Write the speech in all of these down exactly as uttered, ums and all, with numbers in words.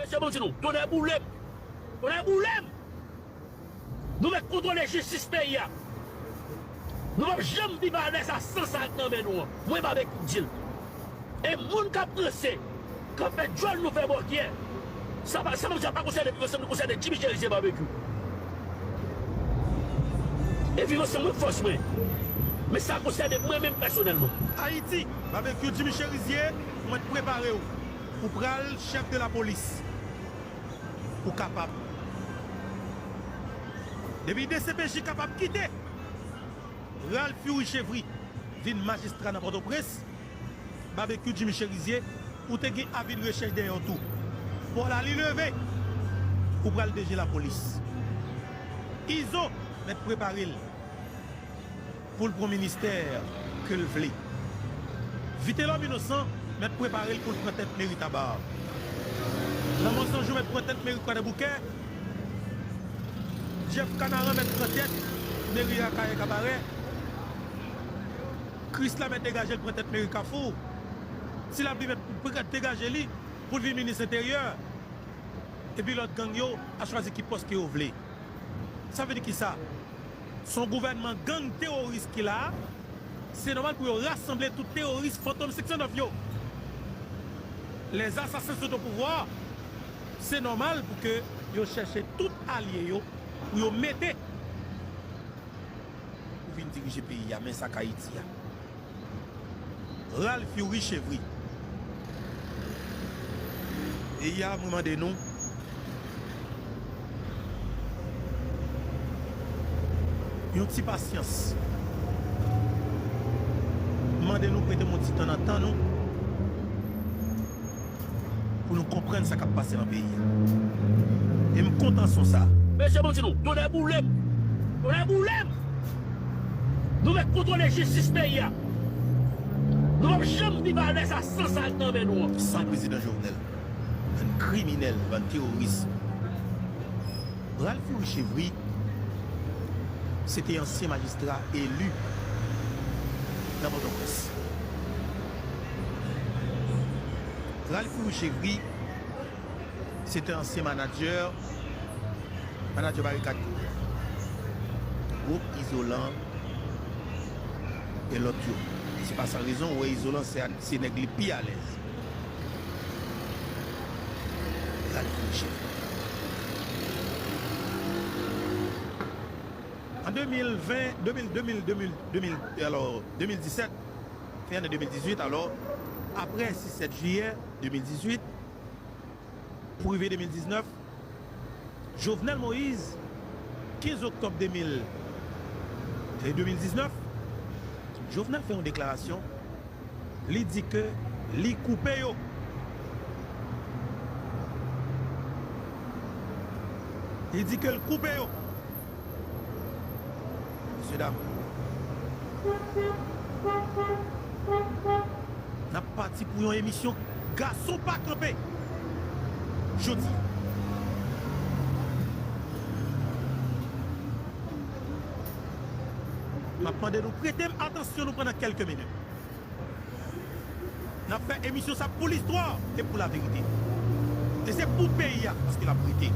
Mesye, ban m di nou, tonnè boule m! Tonnè boule m! Nou mèt kontwole jistis peyi a. Nou p ap janm viv alèz a san sa k nan men nou an. Mwen Babekyou k di l. E moun k ap ranse, k ap fè djòl nou fè bòkyè, sa pa, sa pa, sa pa konsène Viv Ansanm, li konsène Jimmy Chérizier Babekyou. E Viv Ansanm, wi, fòs mwen. Men sa konsène mwen menm pèsonèlman. Ayiti, Babekyou, Jimmy Chérizier, mwen prepare w. Ou pral chèf de lapolis. Ou kapab. Depi D C P J kapab kite Ralph Youri Chevry vin majistra nan Pòtoprens, Babekyou, Jimmy Chérizier, ou te gen avi de rechèch dèyè w tou. Paul Ali leve, ou pral D G lapolis. Izo mèt prepare l pou l pran ministè ke l vle. Vitelòm Inosan mèt prepare l pou l pran tèt meri Taba. Lanmò Sanjou mèt pran tèt meri Kwadèboukè. Jeff Canaran mèt pran tèt meri Akayè Kabarè. Krisla mèt degaje l pran tèt meri Kafou. Ti Labli mèt degaje li pou l vin minis enteryè. Epi lòt gang yo a chwazi ki pòs ke yo vle. Sa vle di kisa? Se yon gouvènman gang teworis ki la a. Se nòmal pou yo rasanble tout teworis Fantom senk san nèf yo. Les assassins sont au pouvoir. Se nòmal pou ke yo chèche tout alye yo pou yo mete pou vin dirije peyi a, men sa k Ayiti a. Ralph Youri Chevry. Peyi a, mwen mande nou yon ti pasyans. Mwen mande nou prete m yon ti tan nan tan nou. Pou nou konprann sa k ap pase nan peyi a. E m kontan son sa. Mesye, ban m di nou, tonnè boule m! Tonnè boule m! Nou mèt kontwole jistis peyi a. Nou p ap janm viv alèz a san sa k nan men nou an. San prezidan Jovenel. Bann kriminèl, bann teworis. Ralph Youri Chevry, se te ansyen majistra eli nan Pòtoprens. Ralph Youri Chevry, se te ansyen manadjè, manadjè Barikad Kourè. Gwoup Izolan e lòt yo. Se pa san rezon, ou wè Izolan se, se nèg li pi alèz. Ralph Youri Chevry. An de mil ven, de mil, de mil, de mil, de mil, alò, de mil disèt, fen ane de mil dizuit, alò, aprè sis sèt jiyè de mil dizuit, pou rive de mil diznèf, Jovenel Moïse, kenz oktòb de mil, e de mil diznèf, Jovenel fè yon deklarasyon, li di ke li koupe yo. Li di ke l koupe yo. Mesye dam, n ap pati pou yon emisyon Gason pa kanpe jodi a. M ap mande nou prete m atansyon nou pandan kèlke minit. N ap fè emisyon sa pou listwa e pou laverite. E se pou peyi a, paske l ap rete.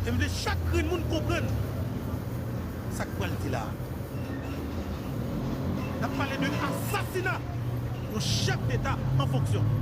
E m vle chak grenn moun konprann sa k pral di la a. N ap pale de asasina yon chèf deta an fonksyon.